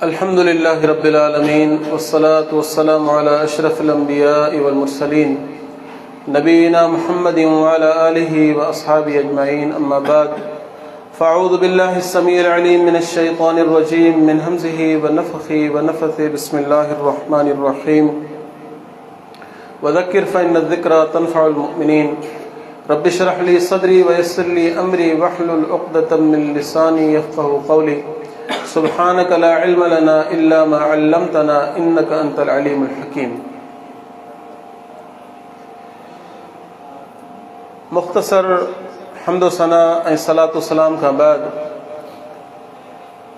الحمد لله رب العالمين والصلاة والسلام على أشرف الأنبياء والمرسلين نبينا محمد وعلى آله وأصحابه أجمعين أما بعد فأعوذ بالله السميع العليم من الشيطان الرجيم من همزه ونفخه ونفثه بسم الله الرحمن الرحيم وذكر فإن الذكرى تنفع المؤمنين رب اشرح لي صدري ويسر لي أمري واحلل عقدة من لساني يفقه قولي سبحانك لا علم لنا إلا ما علمتنا إنك أنت العليم الحكيم مختصر حمد و ثنا ۽ صلاة و سلام کان بعد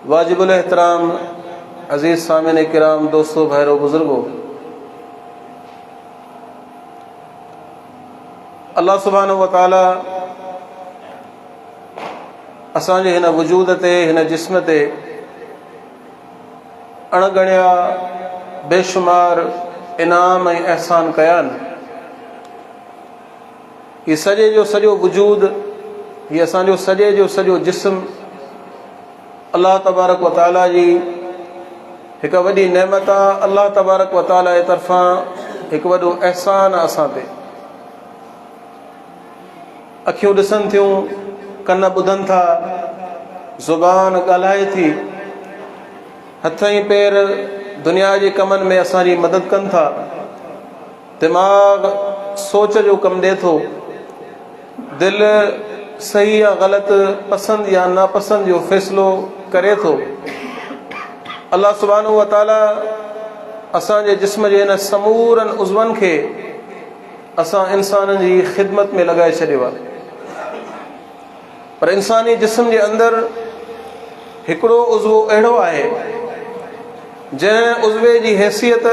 واجب الاحترام عزيز سامعين ڪرام دوستو ڀائرو بزرگو الله سبحانه وتعالي اسان جي هن وجود تي هن جسم تي اڻ ڳڻيا بيشمار انعام ۽ احسان ڪيا آهن. هي سڄي جو سڄو وجود، هي اسان جو سڄي جو سڄو جسم الله تبارڪ و تعاليٰ جي هڪ وڏي نعمت آ، الله تبارڪ و تعاليٰ جي طرفان هڪ وڏو احسان آ اسان تي. اکيون ڏسن ٿيون، ڪن ٻڌن ٿا، زبان ڳالهائي ٿي، هٿ ۽ پير دنيا جي ڪمن ۾ اسان جي مدد ڪن ٿا، دماغ سوچ جو ڪم ڏئي ٿو، دل صحيح يا غلط، پسند يا ناپسند جو فيصلو ڪري ٿو. الله سبحانه وتعاليٰ اسان جي جسم جي هن سمورن عضون کي اسان انسانن جي خدمت ۾ لڳائي ڇڏيو آهي پر انساني جسم جي اندر هڪڙو عضوو اهڙو آهي جنهن عضوي جي حيثيت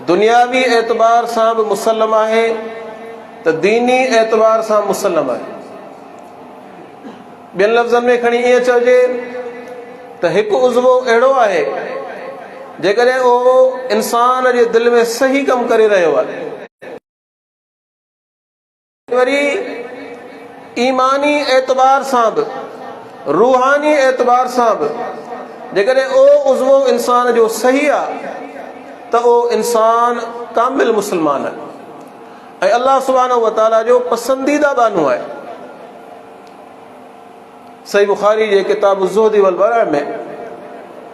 دنياوي اعتبار سان به مسلم آهي ته ديني اعتبار سان مسلم آهي. ٻين لفظن ۾ کڻي ائين چئجي ته هڪ عضوو اهڙو آهي جيڪڏهن اهو انسان جي دل ۾ صحيح ڪم ڪري رهيو آهي وري ايماني اعتبار سان به روحاني اعتبار سان به جيڪڏهن اهو عضوو انسان جو صحيح آهي ته اهو انسان ڪامل مسلمان آهي ۽ الله سبحانه وتعاليٰ جو پسنديده ٻانهو آهي. صحيح بخاري جي ڪتاب الزهد والورع ۾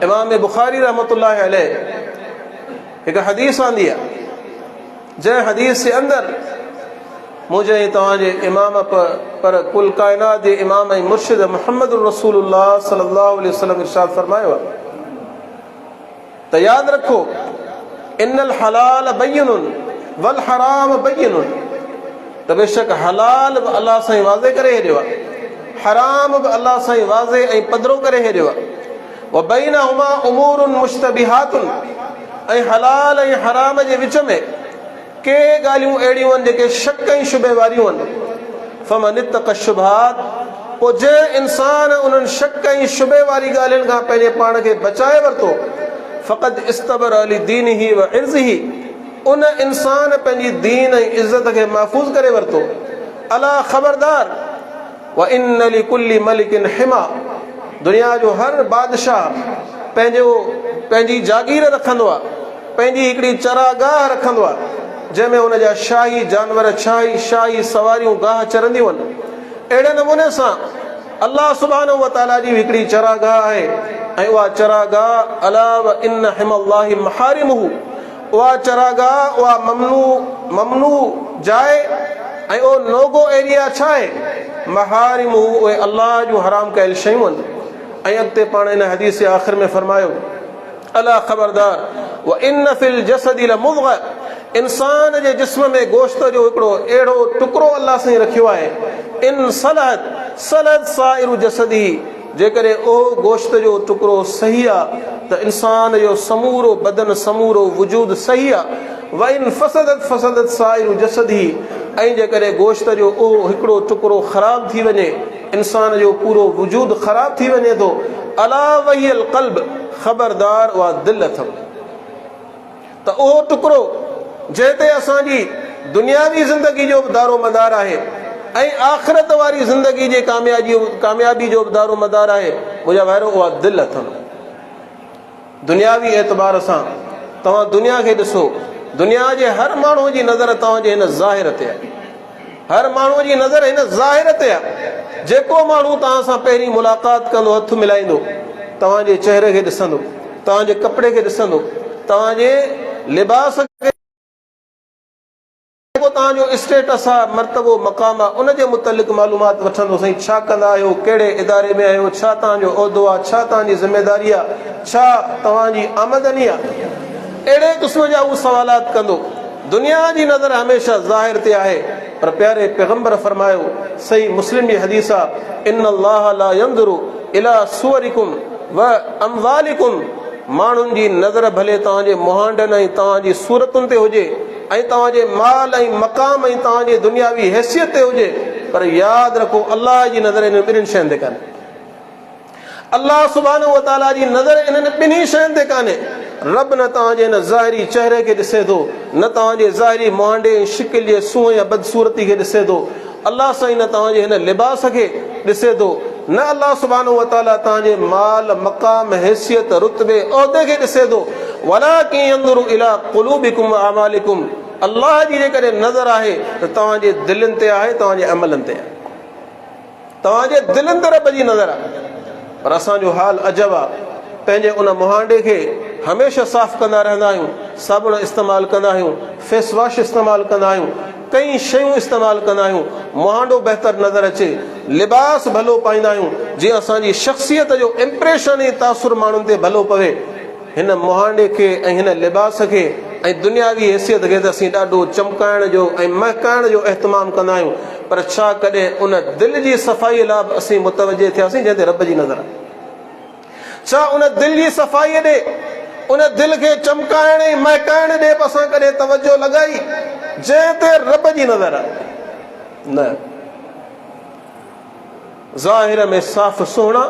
امام بخاري رحمت الله عليه هڪ حديث آندي آهي جنهن حديث جي اندر منهنجي ۽ توهان جي امام پر ڪل ڪائنات جي امام ۽ مرشد محمد رسول الله صلي الله عليه وسلم ارشاد فرمايو آهي ته ياد رکو ان الحلال بين والحرام بين ته بيشڪ حلال به الله سائين واضح ڪري ڇڏيو آهي حرام به الله سائين واضح ۽ پڌرو ڪري ڇڏيو آهي وبينهما امور مشتبهات ۽ حلال ۽ حرام جي وچ ۾ ڪي ڳالهيون اهڙيون آهن جيڪي شڪ ۽ شبهي واريون آهن. فمن اتقي الشبهات پوء جنهن انسان انهن شڪ ۽ شبهي واري ڳالهين کان پنهنجي پاڻ کي بچائي ورتو، فقد استبرأ لدينه وعرضه ان انسان پنهنجي دين ۽ عزت کي محفوظ ڪري ورتو. الا خبردار! وان لڪل ملڪ حما دنيا جو هر بادشاهه پنهنجو پنهنجي جاگير رکندو آهي، پنهنجي هڪڙي چراگاهه رکندو آهي، جنهن ۾ هن جا شاهي جانور ڇاهي شاهي سواريون گاهه چرنديون آهن. اهڙي نموني سان الله سبحانه وتعاليٰ جي به هڪڙي چراگاهه آهي ۽ اها چراگاهه الا وان حمي الله محارمه اها چراگاهه، اها ممنوع، ممنوع، جاء ۽ اهو نوگو ايريا ڇا آهي؟ محارمه اهي الله جون حرام ڪيل شيون آهن. ۽ اڳتي پاڻ ان حديث جي آخر ۾ فرمايو، الا خبردار وان في الجسد لمضغه انسان جي جسم ۾ گوشت جو هڪڙو اهڙو ٽڪرو الله سائين رکيو آهي، ان صلحت صلحت سائر جسده جيڪڏهن اهو گوشت جو ٽڪرو صحيح آ ته انسان جو سمورو بدن، سمورو وجود صحيح آ، وان فسدت فسدت سائر جسده ۽ جيڪڏهن گوشت جو اهو هڪڙو ٽڪرو خراب ٿي وڃي، انسان جو پورو وجود خراب ٿي وڃي ٿو، الا وهي القلب خبردار اها دل اٿم. ته اهو ٽڪرو جنهن تي اسان جي دنياوي زندگي جو به دارو مدار آهي ۽ آخرت واري زندگي جي ڪاميابي جو به دارو مدار آهي، منهنجا ڀائرو اها دل اٿم. دنياوي اعتبار سان توهان دنيا کي ڏسو، دنيا جي هر ماڻهوء جي نظر توهان جي هن ظاهر تي آهي. هر ماڻهوء جي نظر هن ظاهر تي آهي. جيڪو ماڻهو توهان سان پهرين ملاقات ڪندو، هٿ ملائيندو، توهان جي چهري کي ڏسندو، توهان جي ڪپڙي کي ڏسندو، توهان جي لباس کي. جيڪو توهان جو اسٽيٽس آ، مرتبو، مقام آ، ان جي متعلق معلومات وٺندو، سائين ڇا ڪندا آهيو، ڪهڙي اداري ۾ آهيو، ڇا توهان جو عهدو آ، ڇا توهان جي ذميداري آ، ڇا توهان جي آمدني آ. اهڙي قسم جا هو سوالات ڪندو. دنيا جي نظر هميشه ظاهر تي آهي، پر پياري پيغمبر فرمايو، صحيح مسلم جي حديث آ، ان الله لا ينظر الي صورڪم و اموالڪم، ماڻهن جي نظر ڀلي توهان جي مهانڊن ۽ توهان جي صورتن تي هجي، ۽ توهان جي مال ۽ مقام ۽ توهان جي دنياوي حيثيت تي هجي پر ياد رکو الله جي نظر انهن ٻنهين شين تي ڪانهي. الله سبحانه وتعاليٰ جي نظر انهن ٻنهي شين تي ڪانهي. رب نه توهان جي ان ظاهري چهري کي ڏسي ٿو نه توهان جي ظاهري مهانڊي ۽ شڪل جي سونهن يا بدصورتي کي ڏسي ٿو. الله سائين نه توهان جي هن لباس کي ڏسي ٿو نه الله سبحانه وتعاليٰ توهان جي مال، مقام، حيثيت، رتبي، عهدي کي ڏسي ٿو ولڪن ينظر الي قلوبڪم واعمالڪم الله جي جيڪڏهن نظر آهي ته توهان جي دلين تي آهي توهان جي عملن تي آهي توهان جي دلين تي رب جي نظر آهي پر اسان جو حال عجب آهي پنهنجي ان مهانڊي کي هميشه صاف ڪندا رهندا آهيون صابڻ استعمال ڪندا آهيون فيس واش استعمال ڪندا آهيون ڪئين شيون استعمال ڪندا آهيون، مهانڊو بهتر نظر اچي، لباس ڀلو پائيندا آهيون، جيئن اسان جي شخصيت جو امپريشن ۽ تاثر ماڻهن تي ڀلو پوي. هن مهانڊي کي ۽ هن لباس کي ۽ دنياوي حيثيت کي ته اسين ڏاڍو چمڪائڻ جو ۽ مهڪائڻ جو اهتمام ڪندا آهيون، پر ڇا ڪڏهن ان دل جي صفائيء لاء به اسين متوجه ٿياسين جنهن تي رب جي نظر آهي؟ ڇا ان دل جي صفائيء ڏي، ان دل کي چمڪائڻ ۽ مهڪائڻ ڏي به اسان ڪڏهن توجهه لڳائي، جنهن تي رب جي نظر آهي؟ نه. ظاهر ۾ صاف سهڻا،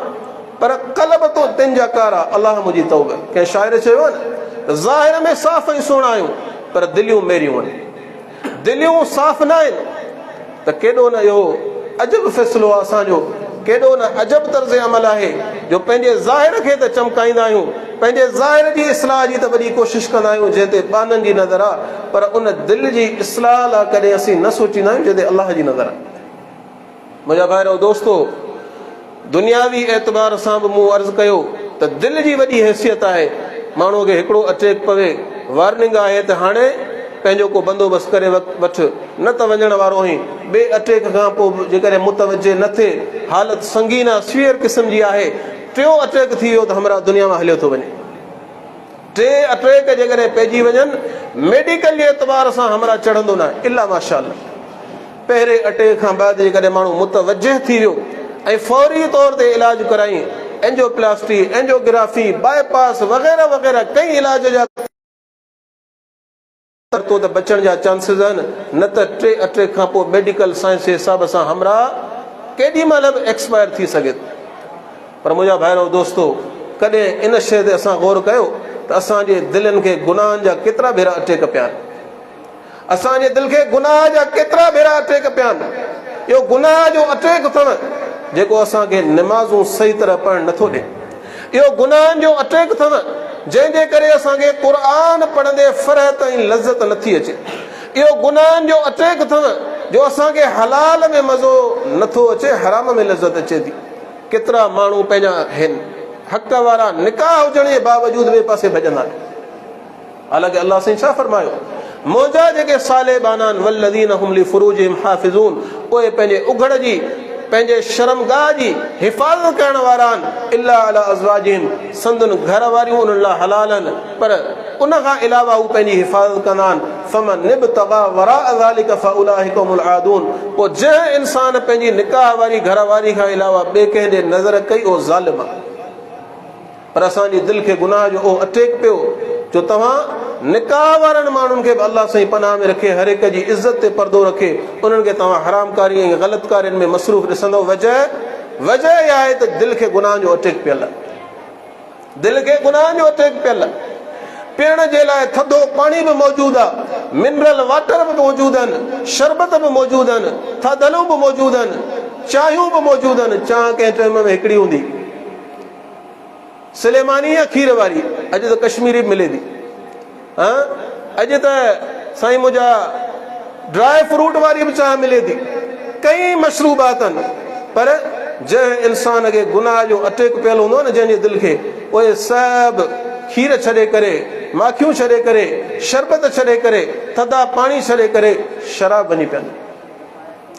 پر قلب تو تن جا ڪارا، الله منهنجي توبه. ڪنهن شاعر چيو آهي نه ته ظاهر ۾ صاف ۽ سهڻا آهيون، پر دليون ميريون آهن. دليون صاف نه آهن ته ڪيڏو نه اهو عجب فيصلو آهي اسان جو، ڪيڏو نه عجب طرز عمل آهي جو پنهنجي ظاهر کي ته چمڪائيندا آهيون، پنهنجي ظاهر جي اصلاح جي ته وڏي ڪوشش ڪندا آهيون جنهن تي ٻانهن جي نظر آهي پر ان دل جي اصلاح لاء ڪڏهن اسين نه سوچيندا آهيون جنهن تي الله جي نظر آهي. منهنجا ڀائرؤ دوستو! دنياوي اعتبار سان به مون عرض ڪيو ته دل جي وڏي حيثيت آهي. ماڻهوء کي هڪڙو اٽيڪ پوي، وارننگ آهي ته هاڻي پنهنجو ڪو بندوبست ڪري وٺ، نه ته وڃڻ وارو آهين. ٻئي اٽيڪ کان پوء به جيڪڏهن متوجه نه ٿئي، حالت سنگين آ، سويئر قسم جي آهي. ٽيون اٽيڪ ٿي ويو ته همراهه دنيا مان هليو ٿو وڃي. ٽي اٽيڪ جيڪڏهن پئجي وڃن، ميڊيڪل جي اعتبار سان همراهه چڙهندو ناهي، الا ماشاء الله. پهرين اٽيڪ کان بعد جيڪڏهن ماڻهو متوجه ٿي ويو ۽ فوري طور تي علاج ڪرائين، اينجيوپلاسٽي، اينجيوگرافي، باء پاس وغيره وغيره ڪئين علاج جا ورتو ته بچڻ جا چانسز آهن نه ته ٽي اٽيڪ کان پوء ميڊيڪل سائنس جي حساب سان همراهه ڪيڏي مهل به ايڪسپائر ٿي سگهي ٿو. پر منهنجا ڀائرو دوستو ڪڏهن ان شيء تي اسان غور ڪيو ته اسان جي دلين کي گناهن جا ڪيترا ڀيرا اٽيڪ پيا آهن. اسان جي دل کي گناهه جا ڪيترا ڀيرا اٽيڪ پيا آهن. اهو گناهه جو اٽيڪ اٿو جيڪو اسان کي نمازون صحيح طرح پڙهڻ نٿو ڏي. اهو گناهن جو اٽيڪ اٿو جنهن جي ڪري اسان کي قرآن پڙهندي فرحت ۽ لذت نٿي اچي. اهو گناهن جو اٽيڪ اٿو جو اسان کي حلال ۾ مزو نٿو اچي حرام ۾ لذت اچي ٿي. ڪيترا ماڻهو پنهنجا هن حق وارا نڪاح هجڻ جي باوجود ٻئي پاسي ڀڄندا آهن. حالانڪه الله سائين ڇا فرمايو، منهنجا جيڪي صالح ٻانها آهن، والذين هم لفروجهم حافظون، اهي پنهنجي اگهڙ جي، پنهنجي شرمگاهه جي، حفاظت ڪرڻ وارا آهن، الا علي ازواجهم، سندن گهر واريون انهن لاء حلال آهن، پر ان کان علاوه هو پنهنجي حفاظت ڪندا آهن، فمن ابتغي وراء ذلک فاولئک هم العادون، پوء جنهن انسان پنهنجي نڪاح واري گهر واري کان علاوه ٻئي ڪنهن ڏي نظر ڪئي اهو ظالم آهي. پر اسان جي دل کي گناهه جو اهو اٽيڪ پيو جو توهان نڪاح وارن ماڻهن کي به الله سائين پناهه ۾ رکي هر هڪ جي عزت تي پردو رکي انهن کي توهان حرام ڪاري ۽ غلط ڪارين ۾ مصروف ڏسندؤ وجه وجه اها آهي ته دل کي گناهن جو اٽيڪ پيل آهي دل کي گناهن جو اٽيڪ پيل آهي پيئڻ جي لاء ٿڌو پاڻي به موجود آهي منرل واٽر به موجود آهن شربت به موجود آهن ٿڌلون به موجود آهن چانهيون به موجود آهن چانهه ڪنهن ٽائيم ۾ هڪڙي هوندي. سليماني يا کير واري؟ اڄ ته ڪشميري به ملي ٿي. ها اڄ ته سائين منهنجا ڊرائي فروٽ واري به چانهه ملي ٿي. ڪئين مشروبات آهن پر جنهن انسان کي گناهه جو اٽيڪ پيل هوندو آهي نه جنهن جي دل کي اهي سڀ کير ڇڏي ڪري ماکيون ڇڏي ڪري شربت ڇڏي ڪري ٿڌا پاڻي ڇڏي ڪري شراب وڃي پيئن.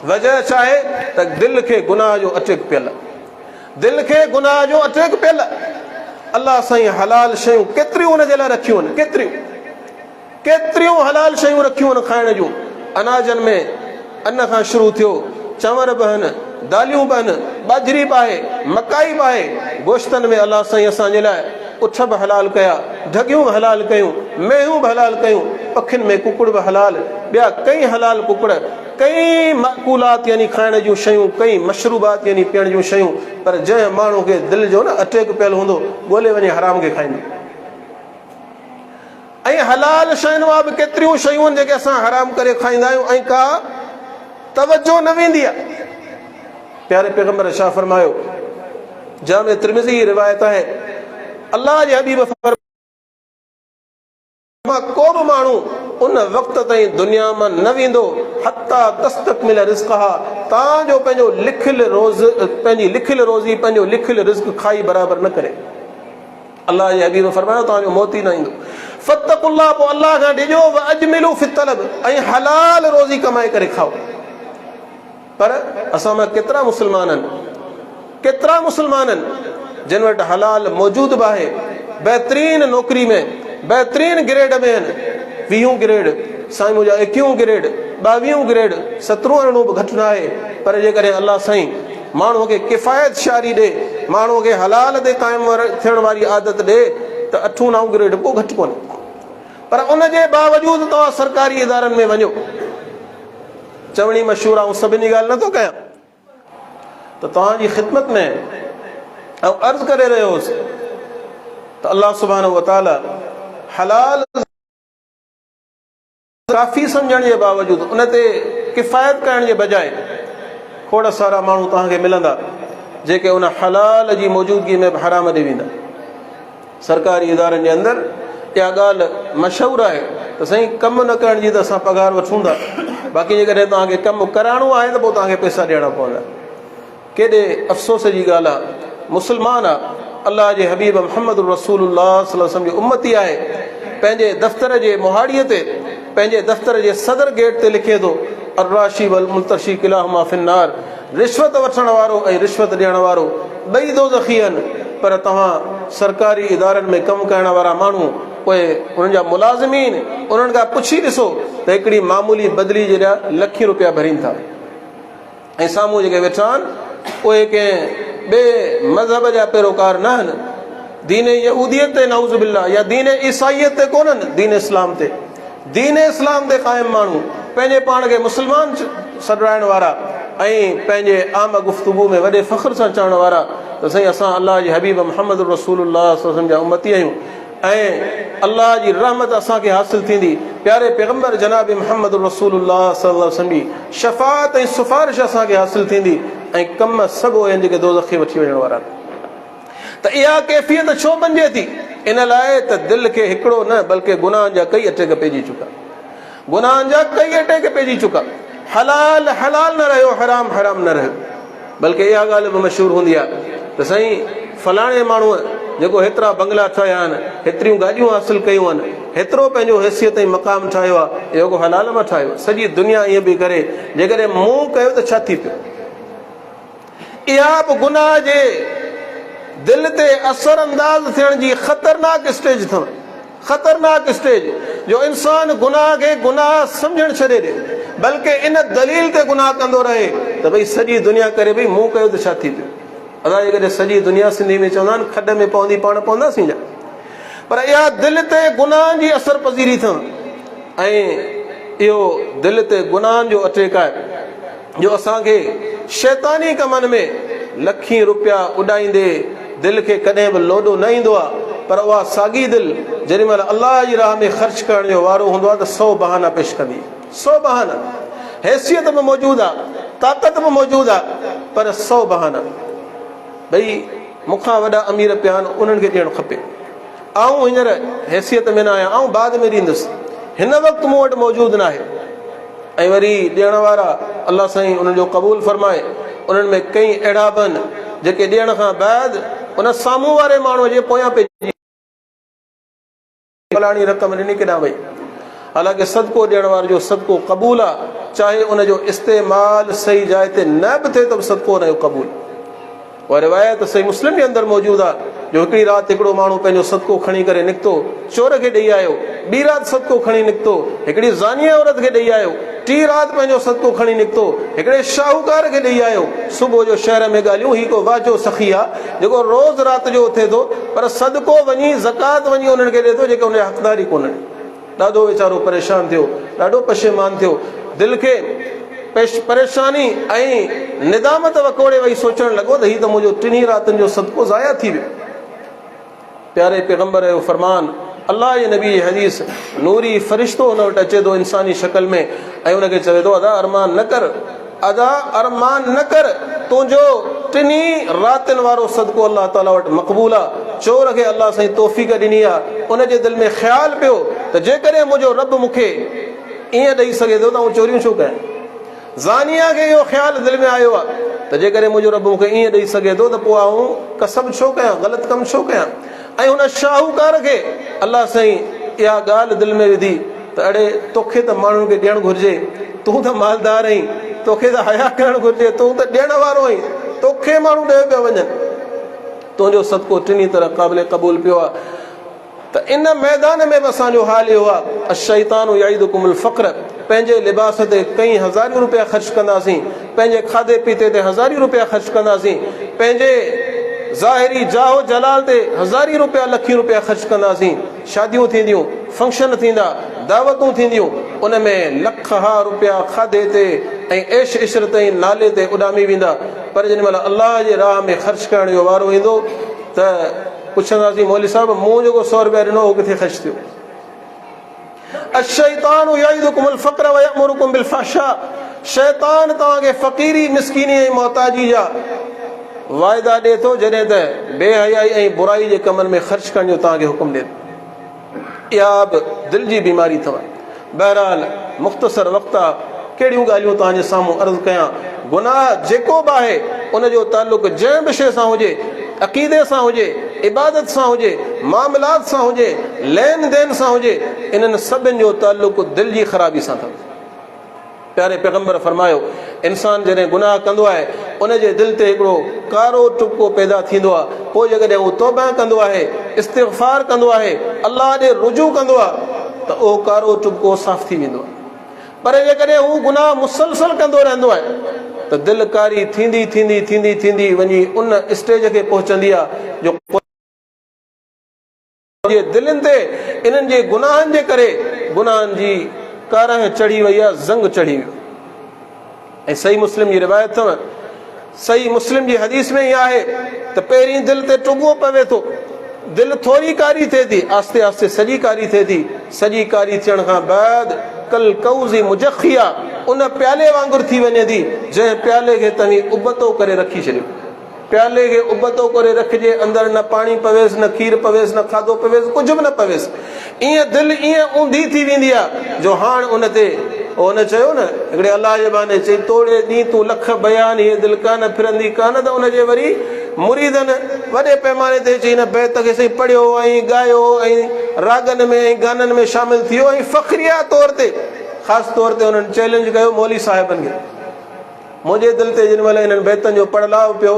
وجهه ڇا آهي ته دل کي گناهه جو اٽيڪ پيل آهي. دل کي گناهه جو اٽيڪ پيل آهي. الله سائين حلال شيون ڪيتريون ان جي لاء رکيون آهن، ڪيتريون ڪيتريون حلال شيون رکيون آهن کائڻ جون. اناجن ۾ ان کان شروع ٿيو، چانور به آهن، داليون به آهن، ٻاجهري به آهي، مڪائي به آهي. گوشتن ۾ الله سائين اسان جي لاء اٺ به حلال ڪيا، ڍڳيون به حلال ڪيون، مينهون به حلال ڪيون، پکين ۾ ڪڪڙ به حلال، ٻيا ڪئين حلال ڪڪڙ، ڪئين مأڪولات يعني کائڻ جون شيون، ڪئين مشروبات يعني پيئڻ جون شيون، پر جنهن ماڻهو کي دل جو نه اٽيڪ پيل هوندو، ڳولي وڃي حرام کي کائيندو. ۽ حلال شين مان به ڪيتريون شيون آهن جيڪي اسان حرام ڪري کائيندا آهيون ۽ ڪا توجه نه ويندي آهي. پياري پيغمبر شاهه فرمايو، جامع ترمذي جي روايت آهي، الله جي حبيب فرمايو، مان ڪو به ماڻهو ان وقت تائين دنيا مان نه ويندو حتيٰ تستڪمل رزقها تان جو پنهنجو لکيل روز پنهنجي لکيل روزي پنهنجو لکيل رزق کائي برابر نه ڪري. الله جي حبيب فرمايو توهان جو موت ئي نه ايندو. فاتقوا الله پوء الله کان ڊڄو واجملوا في الطلب ۽ حلال روزي ڪمائي ڪري کائو. پر اسان مان ڪيترا مسلمان آهن، ڪيترا مسلمان آهن جن وٽ حلال موجود به آهي، بهترين نوڪري ۾ بهترين گريڊ ۾ آهن، ويهون گريڊ، سائين منهنجا ايڪيهون گريڊ، ٻاويهون گريڊ، سترهون ارڙهون به گهٽ نه آهي، پر جيڪڏهن الله سائين ماڻهوء کي ڪفايت شعاري ڏي، ماڻهوء کي حلال تي قائم ٿيڻ واري عادت ڏي ته اٺون نائون گريڊ به ڪو گهٽ ڪونهي. پر ان جي باوجود توهان سرڪاري ادارن ۾ وڃو، چوڻي مشهور آئون سڀني جي ڳالهه نٿو ڪيان ته توهان جي خدمت ۾ آئون عرض ڪري رهيو هوس ته الله سبحانه وتعالي حلال ڪافي سمجهڻ جي باوجود ان تي ڪفايت ڪرڻ جي بجاء کوڙ سارا ماڻهو توهان کي ملندا جيڪي ان حلال جي موجودگي ۾ به حرام ڏي ويندا. سرڪاري ادارن جي اندر اها ڳالهه مشهور آهي ته سائين ڪم نه ڪرڻ جي ته اسان پگهار وٺون ٿا باقي جيڪڏهن توهان کي ڪم ڪرائڻو آهي ته پوء توهان کي پئسا ڏيڻا پوندا. ڪيڏي افسوس جي ڳالهه آ مسلمان آ الله جي حبيب محمد رسول الله صلي الله عليه وسلم جو امتي آهي پنهنجي دفتر جي مهاڙي تي پنهنجي دفتر جي صدر گيٽ تي لکي ٿو الراشي والملتشي ڪلاهما في النار رشوت وٺڻ وارو ۽ رشوت ڏيڻ وارو ٻئي دوزخي آهن پر توهان سرڪاري ادارن ۾ ڪم ڪرڻ وارا ماڻهو پوء انهن جا ملازمين انهن کان پڇي ڏسو ته هڪڙي معمولي بدلي جي لاء لکين روپيا ڀرين ٿا ۽ سامهون جيڪي ويٺا آهن اهي ڪنهن ٻئي مذهب جا پيروڪار نه آهن دين يهوديت تي نعوذ بالله يا دين عيسائيت تي ڪونهن دين اسلام تي دين اسلام تي قائم ماڻهو پنهنجي پاڻ کي مسلمان سڏرائڻ وارا ۽ پنهنجي عام گفتگو ۾ وڏي فخر سان چوڻ وارا ته سائين اسان الله جي حبيب محمد رسول الله صلي الله عليه وسلم جا امتي آهيون ۽ الله جي رحمت اسان کي حاصل ٿيندي پياري پيغمبر جناب محمد رسول الله صلي الله عليه وسلم جي شفاعت ۽ سفارش اسان کي حاصل ٿيندي ۽ ڪم سڀ اهي آهن جيڪي دوزخ کي وٺي وڃڻ وارا آهن. ته اها ڪيفيت ڇو بنجي ٿي؟ ان لاء ته دل کي هڪڙو نه بلڪه گناهن جا ڪئي اٽيڪ پئجي چڪا. گناهن جا ڪئي اٽيڪ پئجي چڪا. حلال حلال نه رهيو، حرام حرام نه رهيو. بلڪه اها ڳالهه به مشهور هوندي آهي ته سائين فلاڻي ماڻهوء جيڪو هيترا بنگلا ٺاهيا آهن، هيتريون گاڏيون حاصل ڪيون آهن، هيترو پنهنجو حيثيت ۽ مقام ٺاهيو آهي، اهو ڪو حلال مان ٺاهيو؟ سڄي دنيا ائين پئي ڪري، جيڪڏهن مون ڪيو ته ڇا ٿي پيو؟ اها به گناهه جي دل تي اثر انداز ٿيڻ جي خطرناڪ اسٽيج اٿو. خطرناڪ اسٽيج جو انسان گناهه کي گناهه سمجهڻ ڇڏي ڏي بلڪه ان دليل تي گناهه ڪندو رهي ته ڀئي سڄي دنيا ڪري پئي مون ڪيو ته ڇا ٿي پيو. ادا جيڪڏهن سڄي دنيا سنڌي ۾ چوندا آهن کڏ ۾ پوندي پاڻ پونداسين جا پر اها دل تي گناهن جي اثر پذيري اٿو ۽ اهو دل تي گناهن جو اٽيڪ آهي. جو اسان کي شيطاني ڪمن ۾ لکين روپيا اڏائيندي دل کي ڪڏهن به لوڏو نه ايندو آهي پر اها ساڳي دل جيڏي مهل الله جي راهه ۾ خرچ ڪرڻ جو وارو هوندو آهي ته سو بهانا پيش ڪندي سو بهانا حيثيت به موجود آهي طاقت به موجود آهي پر سو بهانا ڀئي. مون کان وڏا امير پيا آهن، انهن کي ڏيڻ کپي. آئون هينئر حيثيت ۾ نه آهيان، آئون بعد ۾ ڏيندس، هن وقت مون وٽ موجود ناهي. ۽ وري ڏيڻ وارا الله سائين انهن جو قبول فرمائي، انهن ۾ ڪئين اهڙا به آهن جيڪي ڏيڻ کان بعد ان سامهون واري ماڻهوء جي پويان پئجي فلاڻي رقم ڏني ڪيڏانهن وئي؟ حالانڪه صدقو ڏيڻ واري جو صدقو قبول آ، چاهي ان جو استعمال صحيح جاء تي نه به ٿئي ته به صدقو ان جو قبول. اها روايت صحيح مسلم جي اندر موجود آ جو هڪڙي رات هڪڙو ماڻهو پنهنجو صدقو کڻي ڪري نڪتو، چور کي ڏئي آيو، ٻي رات صدقو کڻي نڪتو، هڪڙي زانيه عورت کي ڏئي آيو، ٽي رات پنهنجو صدقو کڻي نڪتو، هڪڙي شاهوڪار کي ڏئي آيو. صبح جو شهر ۾ ڳالهيون، هي ڪو واجهو سخي آ، جيڪو روز رات جو اٿي ٿو، پر صدقو وڃي، زڪوات وڃي انهن کي ڏئي ٿو، جيڪي ان جا حقدار ئي ڪونهن. ڏاڍو ويچارو پريشان ٿيو، ڏاڍو پشيمان ٿيو. دل کي پريشاني ۽ ندامت وڪوڙي وئي، سوچڻ لڳو ته هي ته منهنجو ٽنهي راتن جو صدقو ضايع ٿي ويو. پياري پيغمبر جو فرمان، الله جي نبي جي حديث، نوري فرشتو هن وٽ اچي ٿو انساني شڪل ۾ ۽ ان کي چوي ٿو ادا ارمان نه ڪر، ادا ارمان نه ڪر، تنهنجو ٽنهي راتين وارو صدقو الله تعالي وٽ مقبول آ. چور کي الله سائين توفيق ڏني آ، ان جي دل ۾ خيال پيو ته جيڪڏهن منهنجو رب مون کي ائين ڏئي سگهي ٿو ته آئون چوريون ڇو ڪيان؟ زانيه کي اهو خيال دل ۾ آيو آهي ته جيڪڏهن منهنجو رب مون کي ائين ڏئي سگهي ٿو ته پوء آئون ڪسب ڇو ڪيان، غلط ڪم ڇو ڪيان؟ ۽ هن شاهوڪار کي الله سائين اها ڳالهه دل ۾ وڌي ته اڙي توکي ته ماڻهن کي ڏيڻ گهرجي، تون ته مالدار آهين، توکي ته حيا ڪرڻ گهرجي، تون ته ڏيڻ وارو آهين، توکي ماڻهو ڏئي پيا وڃن، تنهنجو صدقو ٽنهي طرح قابل قبول پيو آهي. ته ان ميدان ۾ به اسان جو حال اهو آهي، الشيطان يعدڪم الفقر، پنهنجي لباس تي ڪئين هزارين روپيا خرچ ڪنداسين، پنهنجي کاڌي پيتي تي هزارين روپيا خرچ ڪنداسين، پنهنجي ظاهري جاه و جلال تي هزارين روپيا لکين روپيا خرچ ڪنداسين، شاديون ٿينديون، فنڪشن ٿيندا، دعوتون ٿينديون، ان ۾ لکها روپيا کاڌي تي ۽ عيش عشرت ۽ نالي تي اڏامي ويندا، پر جيڏي مهل الله جي راهه ۾ خرچ ڪرڻ جو وارو ايندو ته. پڇنداسين مولوي صاحب مون جيڪو سو روپيا ڏنو اهو ڪٿي خرچ ٿيو؟ الشيطان يعدكم الفقر ويأمركم بالفحشاء شيطان توهان کي فقيري مسڪيني ۽ محتاجي جا واعدا ڏي ٿو جڏهن ته بي حيائي ۽ برائي جي ڪمن ۾ خرچ ڪرڻ جو توهان کي حڪم ڏي ٿو. اها به دل جي بيماري اٿو. بهرحال مختصر وقت آ، ڪهڙيون ڳالهيون توهان جي سامهون عرض ڪيان. گناهه جيڪو به آهي ان جو تعلق جنهن به شيء سان هجي، عقيدي سان هجي، عبادت سان هجي، معاملات سان هجي، لين دين سان هجي، انهن سڀن جو تعلق دل جي خرابي سان اٿو. پياري پيغمبر فرمايو، انسان جڏهن گناهه ڪندو آهي، ان جي دل تي هڪڙو ڪارو ٽٻڪو پيدا ٿيندو آهي، پوء جيڪڏهن هو توبه ڪندو آهي، استغفار ڪندو آهي، الله ڏي رجوع ڪندو آهي ته اهو ڪارو ٽٻڪو صاف ٿي ويندو آهي. پر جيڪڏهن هو گناهه مسلسل ڪندو رهندو آهي ته دل ڪاري ٿيندي ٿيندي ٿيندي ٿيندي وڃي ان اسٽيج کي پهچندي آهي جو جي دلين تي انهن جي گناهن جي ڪري گناهن جي ڪارنهن چڙهي وئي آهي، زنگ چڙهي ويو. ۽ صحيح مسلم جي روايت اٿو، صحيح مسلم جي حديث ۾ ئي آهي ته پهرين دل تي ٽٻو پوي ٿو، دل ٿوري ڪاري ٿئي ٿي، آهستي آهستي سڄي ڪاري ٿئي ٿي، سڄي ڪاري ٿيڻ کان بعد ڪل ڪوز مجخيه ان پيالي وانگر ٿي وڃي ٿي، جنهن پيالي کي توهين ابتو ڪري رکي ڇڏيو. پيالي کي ابتو ڪري رکجي، اندر نه پاڻي پويس، نه کير پويس، نه کاڌو پويس، ڪجهه به نه پويس. ائين دل ائين اونڌي ٿي ويندي آ جو هاڻ ان تي هن چيو نه هڪڙي الله جي ٻانهي چئي توڙي ڏين تون لک بيان هيء دل ڪانه ڦرندي ڪانه ته ان جي وري مريدن وڏي پيماني تي چئي هن بيت کي سائين پڙهيو ۽ ڳايو ۽ راڳن ۾ ۽ گانن ۾ شامل ٿيو ۽ فخريه طور تي خاص طور تي انهن چئلينج ڪيو مولوي صاحبن کي. منهنجي دل تي جن مهل انهن بيتن جو پڙلاء پيو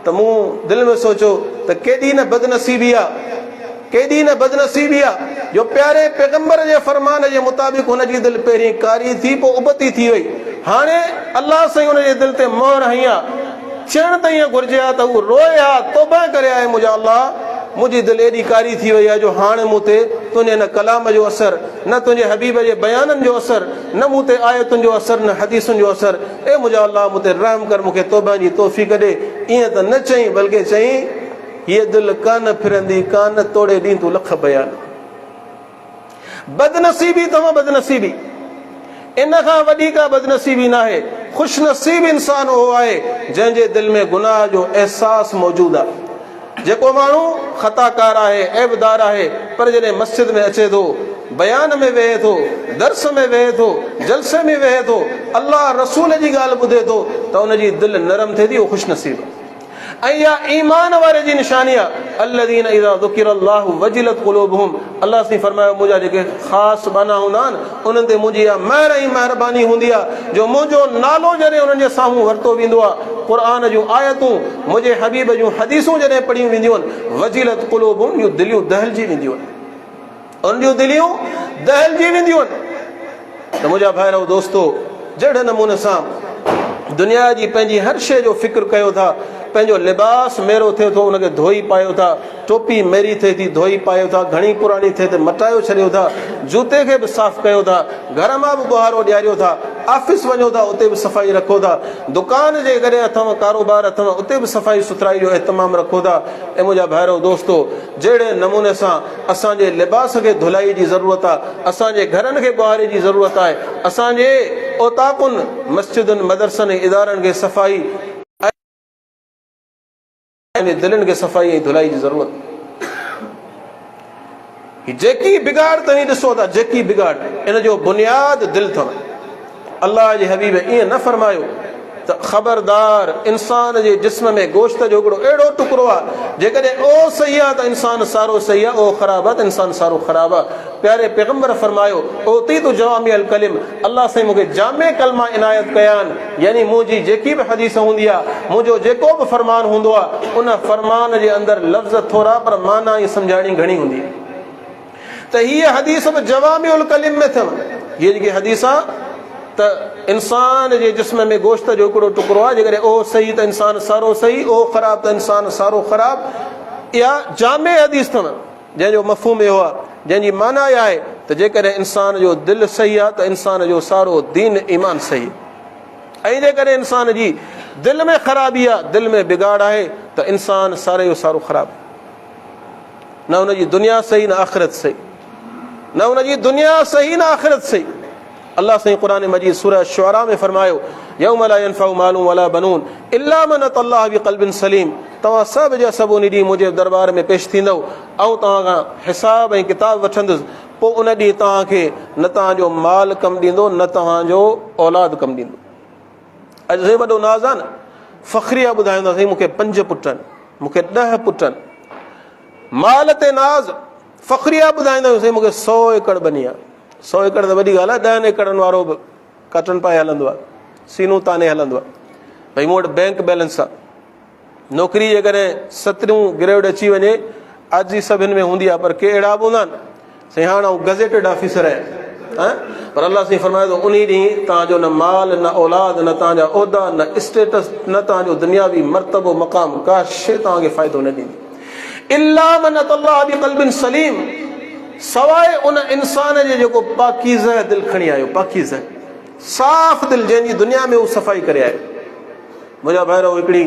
ته مون دل ۾ سوچيو ته ڪيڏي نه بدنصيبي آ، ڪيڏي نه بدنصيبي آ جو پياري پيغمبر جي فرمان جي مطابق هن جي دل پهرين ڪاري ٿي پوء ابتي ٿي وئي. هاڻي الله سائين ان جي دل تي مهر هنئي آ. ٿيڻ ته ائين گهرجي ها ته هو روئي ها، توبه ڪري ها اي منهنجا الله! منهنجي دل ايڏي ڪاري ٿي وئي آ جو هاڻي مون تي تنهنجي نه ڪلام جو اثر، نه تنهنجي حبيب جي بيانن جو اثر، نه مون تي آيتن جو اثر نه حديثن جو اثر، اي منهنجا الله مون تي رحم ڪر مون کي توبه جي توفيق ڏي، ائين ته نه چئين بلڪه چئين، هيء دل ڪانه ڦرندي ڪانه توڙي ڏين تون لک بيان. بدنصيبي اٿم بدنصيبي، ان کان وڏي ڪا بدنصيبي ناهي، خوش نصيب انسان اهو آهي جنهن جي دل ۾ گناهه جو احساس موجود آهي. جيڪو ماڻهو خطاڪار آهي، عيبدار آهي، پر جڏهن مسجد ۾ اچي ٿو، بيان ۾ ويهي ٿو، درس ۾ ويهي ٿو، جلسي ۾ ويهي ٿو، الله رسول جي ڳالهه ٻڌي ٿو ته ان جي دل نرم ٿئي ٿي، اهو خوش نصيب آهي. ۽ اها ايمان واري جي نشاني آهي، الذين اذا ذڪر الله وجلت قلوبهم الله سائين فرمايو منهنجا جيڪي خاص ٻانها هوندا آهن انهن تي منهنجي اها مهر ۽ مهرباني هوندي آهي جو منهنجو نالو جڏهن انهن جي سامهون ورتو ويندو آهي، قرآن جون آيتون، منهنجي حبيب جون حديثون جڏهن پڙهيون وينديون آهن، وجلت قلوبهم جون دليون دهلجي وينديون آهن. انهن جون دليون دهلجي وينديون آهن. ته منهنجا ڀائرؤ دوستو! جهڙي نموني سان دنيا جي پنهنجي هر شيء جو فڪر ڪيو ٿا، پنهنجو لباس ميرو ٿئي ٿو ان کي ڌوئي پايو ٿا، ٽوپي ميري ٿئي ٿي ڌوئي پايو ٿا، گهڻي پراڻي ٿئي ته مٽايو ڇڏيو ٿا، جوتي کي به صاف ڪيو ٿا، گهر مان به ٻهارو ڏياريو ٿا، آفيس وڃو ٿا اتي به صفائي رکو ٿا، دڪان جيڪڏهن اٿو ڪاروبار اٿو اتي به صفائي سٿرائي جو اهتمام رکو ٿا. اي منهنجا ڀائرؤ دوستو! جهڙي نموني سان اسان جي لباس کي ڌلائي جي ضرورت آ، اسان جي گهرن کي ٻهاري جي ضرورت آهي، اسان جي اوطاقن، مسجدن، مدرسن ۽ ادارن کي صفائي ۽ اسان جي دلين کي صفائي ۽ ڌلائي جي ضرورت. هي جيڪي بگاڙ توهين ڏسو ٿا، جيڪي بگاڙ، ان جو بنياد دل اٿو. الله جي حبيب ائين نه فرمايو ته خبردار انسان جي جسم ۾ گوشت جو هڪڙو اهڙو ٽڪرو آهي جيڪڏهن اهو صحيح آهي ته انسان سارو صحيح آهي اهو خراب آهي ته انسان سارو خراب آهي. پياري پيغمبر فرمايو اعطيت جوامع الڪلم الله سائين مون کي جامع ڪلما عنايت ڪيا آهن يعني منهنجي جيڪي به حديث هوندي آهي منهنجو جيڪو به فرمان هوندو آهي ان فرمان جي اندر لفظ ٿورا پر معنيٰ ۽ سمجهاڻي گهڻي هوندي آهي. ته هيء حديث به جوامع الڪلم ۾ اٿم. هيء جيڪي حديث آ ته انسان جي جسم ۾ گوشت جو هڪڙو ٽڪرو آ، جيڪڏهن اهو صحيح ته انسان سارو صحيح، اهو خراب ته انسان سارو خراب. اها جامع حديث اٿم، جنهن جو مفهوم اهو آ، جنهن جي معنيٰ اها آهي ته جيڪڏهن انسان جو دل صحيح آ ته انسان جو سارو دين ايمان صحيح ۽ جيڪڏهن انسان جي دل ۾ خرابي آ، دل ۾ بگاڙ آهي ته انسان ساري جو سارو خراب. نه ان جي دنيا صحيح نه آخرت صحيح نه ان جي دنيا صحيح نه آخرت صحيح الله سائين قرآن مجيد سورة الشعراء ۾ فرمايو يوم لا ينفع مال ولا بنون الا من اتى الله بقلب سليم توهان سڀ جا سڀ ان ڏينهن منهنجي دربار ۾ پيش ٿيندؤ آئون توهان کان حساب ۽ ڪتاب وٺندس پوء ان ڏينهن توهان کي نه توهان جو مال ڪم ڏيندو نه توهان جو اولاد ڪم ڏيندو اڄ سائين وڏو ناز آ نه فخريه ٻڌائيندو سائين مون کي پنج پٽ آهن مون کي ڏهه پٽ آهن مال تي ناز فخريه ٻڌائيندا آهيون سائين مون کي سو ايڪڙ ٻني آ سو ايڪڙ ته وڏي ڳالهه آ ڏهن ايڪڙن وارو به ڪاٽن پائي هلندو آ سينو تاني هلندو آ ڀئي مون وٽ بينڪ بيلنس آ نوڪري جيڪڏهن ستريون گريڊ اچي وڃي عاجزي سڀن ۾ هوندي آهي پر ڪي اهڙا به هوندا آهن سائين هاڻ آئون گزيٽيڊ آفيسر آهيان پر الله سائين فرمايو ته انهي ڏينهن توهان جو نه مال نه اولاد نه توهان جا عهدا نه اسٽيٽس نه توهان جو دنياوي مرتبو مقام ڪا شيء توهان کي فائدو نه ڏيندي الا من اتى الله بقلب سليم سواء ان انسان جي جيڪو پاڪيزه دل کڻي آيو پاڪيزه صاف دل جنهن جي دنيا ۾ هو صفائي ڪري آيو منهنجا ڀائرؤ هڪڙي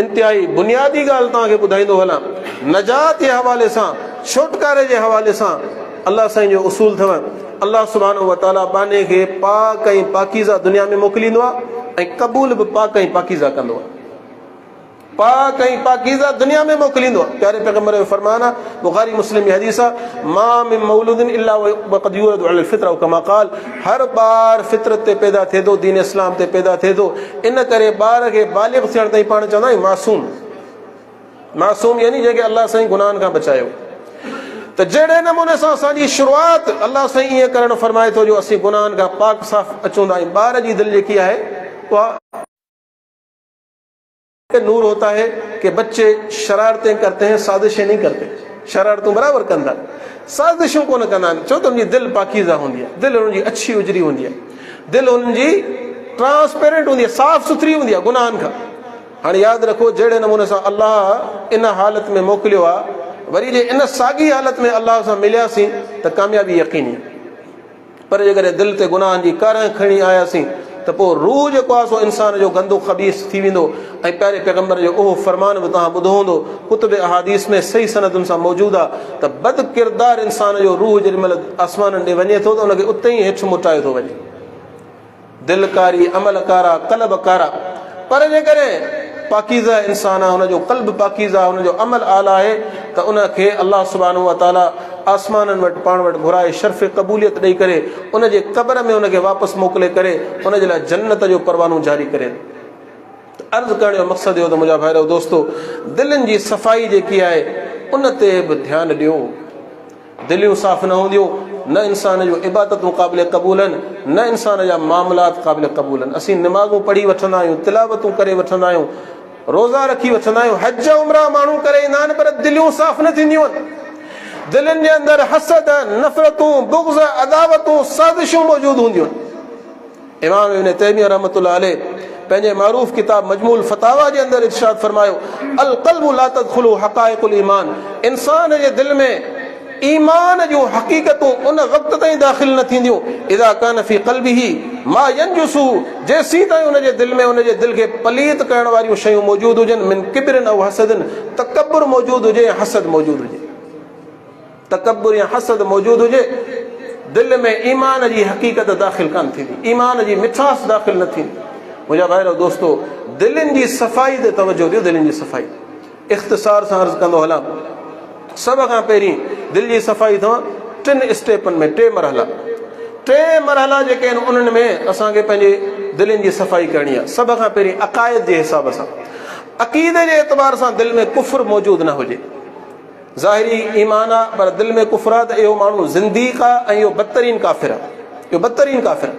انتهائي بنيادي ڳالهه توهان کي ٻڌائيندو هلان نجات جي حوالي سان ڇوٽڪاري جي حوالي سان الله سائين جو اصول اٿو الله سبحانه وتعالي ٻانهي کي پاڪ ۽ پاڪيزه دنيا ۾ موڪليندو آهي ۽ قبول به پاڪ ۽ پاڪيزه ڪندو آهي پاڪ ۽ پاڪيزه دنيا ۾ موڪليندو آهي. پياري پيغمبر جو فرمان آهي، بخاري مسلم جي حديث آهي، ما من مولود الا وقد يولد علي الفطره او ڪما قال، هر ٻار فطرت تي پيدا ٿئي ٿو، دين اسلام تي پيدا ٿئي ٿو، ان ڪري ٻار کي بالغ ٿيڻ تائين پاڻ چوندا آهيون معصوم، معصوم يعني جنهن کي الله سائين گناهن کان بچايو. ته جهڙي نموني سان اسان جي شروعات الله سائين ائين ڪرڻ فرمائي ٿو جو اسين گناهن کان پاڪ صاف اچون ٿا ۽ ٻار جي دل جيڪي آهي اها نور هوتا هي ڪي بچي شرارتين ڪرتي هين سازشين نهين ڪرتي شرارتون برابر ڪندا سازشون ڪونه ڪندا آهن ڇو ته ان جي دل پاڪيزه هوندي آهي دل انهن جي اڇي اجري هوندي آهي دل انهن جي ٽرانسپيرنٽ هوندي آهي صاف سٿري هوندي آهي گناهن کان هاڻي ياد رکو جهڙي نموني سان الله ان حالت ۾ موڪليو آهي وري جي ان ساڳي حالت ۾ الله سان ملياسين ته ڪاميابي يقيني آهي پر جيڪڏهن دل تي گناهن جي ڪارنهن کڻي آياسين ته پوء روح جيڪو آهي سو انسان جو گندو خبيث ٿي ويندو ۽ پياري پيغمبر جو اهو فرمان به توهان ٻڌو هوندو ڪتب احاديث ۾ صحيح سندن سان موجود آهي ته بد ڪردار انسان جو روح جيڏي مهل آسمانن ڏي وڃي ٿو ته ان کي اتي ئي هيٺ موٽايو ٿو وڃي. دل ڪاري، عمل ڪارا، قلب ڪارا. پر جيڪڏهن پاڪيزه انسان آهي، ان جو قلب پاڪيزه آهي، ان جو عمل اعليٰ آهي ته ان کي الله سبحانه وتعاليٰ آسمانن وٽ پاڻ وٽ گهرائي شرف قبوليت ڏئي ڪري ان جي قبر ۾ ان کي واپس موڪلي ڪري ان جي لاء جنت جو پروانو جاري ڪري ٿو. ته عرض ڪرڻ جو مقصد اهو ته منهنجا ڀائرو دوستو دلين جي صفائي جيڪي آهي ان تي به ڌيان ڏيو. دليون صاف نه هونديون نه انسان جون عبادتون قابل قبول آهن نه انسان جا معاملات قابل قبول آهن. اسين نمازون پڙهي وٺندا آهيون، تلاوتون ڪري وٺندا آهيون، روزا رکي وٺندا آهيون، حج عمرا ماڻهو ڪري ايندا آهن پر دليون صاف نه ٿينديون آهن. دلين جي اندر حسد، نفرتون، بغض، عداوتون، سازشون موجود هونديون آهن. امام ابن تيميه رحمة الله عليه پنهنجي معروف ڪتاب مجموع الفتاويٰ جي اندر ارشاد فرمايو، القلب لا تدخله حقائق الايمان انسان جي دل ۾ ايمان جون حقيقتون ان وقت تائين داخل نه ٿينديون اذا ڪان في قلبه ما ينجسه جيسين تائين ان جي دل ۾ ان جي دل کي پليت ڪرڻ واريون شيون موجود هجن من ڪبر او حسد تڪبر موجود هجي يا حسد موجود هجي. تڪبر يا حسد موجود هجي، دل ۾ ايمان جي حقيقت داخل ڪانه ٿيندي، ايمان جي مٺاس داخل نه ٿيندي. منهنجا ڀائرو دوستو! دلين جي صفائي تي توجه ڏيو، دلين جي صفائي. اختصار سان عرض ڪندو هلان، سڀ کان پهرين دل جي صفائي اٿو ٽن اسٽيپن ۾، ٽي مرحلا. ٽي مرحلا جيڪي آهن انهن ۾ اسان کي پنهنجي دلين جي صفائي ڪرڻي آهي. سڀ کان پهرين عقائد جي حساب سان، عقيدي جي اعتبار سان دل ۾ ڪفر موجود نه هجي. ظاهري ايمان آ پر دل ۾ ڪفر آ ته اهو ماڻهو زنديق آ ۽ اهو بدترين ڪافر آ. اهو بدترين ڪافر آ.